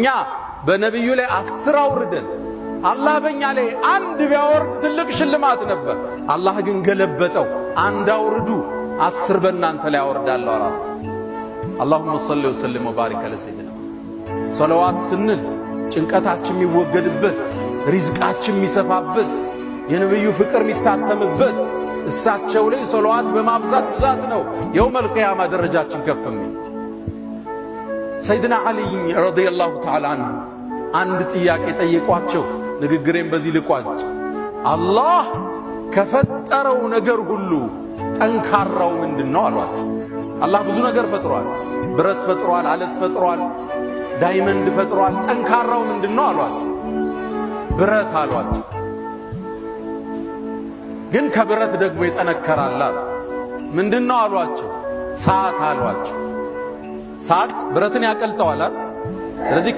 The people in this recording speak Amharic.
እኛ በነቢዩ ላይ 10 አውርደን አላህ በእኛ ላይ አንድ ቢያወርድ ትልቅ ሽልማት ነበር። አላህ ግን ገለበጠው። አንድ አውርዱ፣ 10 በእናንተ ላይ አወርዳለሁ። አራት اللهم صل وسلم وبارك على سيدنا። ሰለዋት ስንል ጭንቀታችን የሚወገድበት፣ ሪዝቃችን የሚሰፋበት፣ የነቢዩ ፍቅር የሚታተምበት እሳቸው ላይ ሰለዋት በማብዛት ብዛት ነው يوم القيامة ደረጃችን ከፍ የሚል። ሰይድና ዓሊይ رضي الله تعالى عنه አንድ ጥያቄ ጠየቋቸው። ንግግሬን በዚህ ልቋጭ። አላህ ከፈጠረው ነገር ሁሉ ጠንካራው ምንድን ነው አሏቸው። አላህ ብዙ ነገር ፈጥሯል። ብረት ፈጥሯል፣ አለት ፈጥሯል፣ diamond ፈጥሯል። ጠንካራው ምንድን ነው አሏቸው። ብረት አሏቸው። ግን ከብረት ደግሞ የጠነከራል ምንድን ነው አሏቸው። እሳት አሏቸው። እሳት ብረትን ያቀልጠዋል። ስለዚህ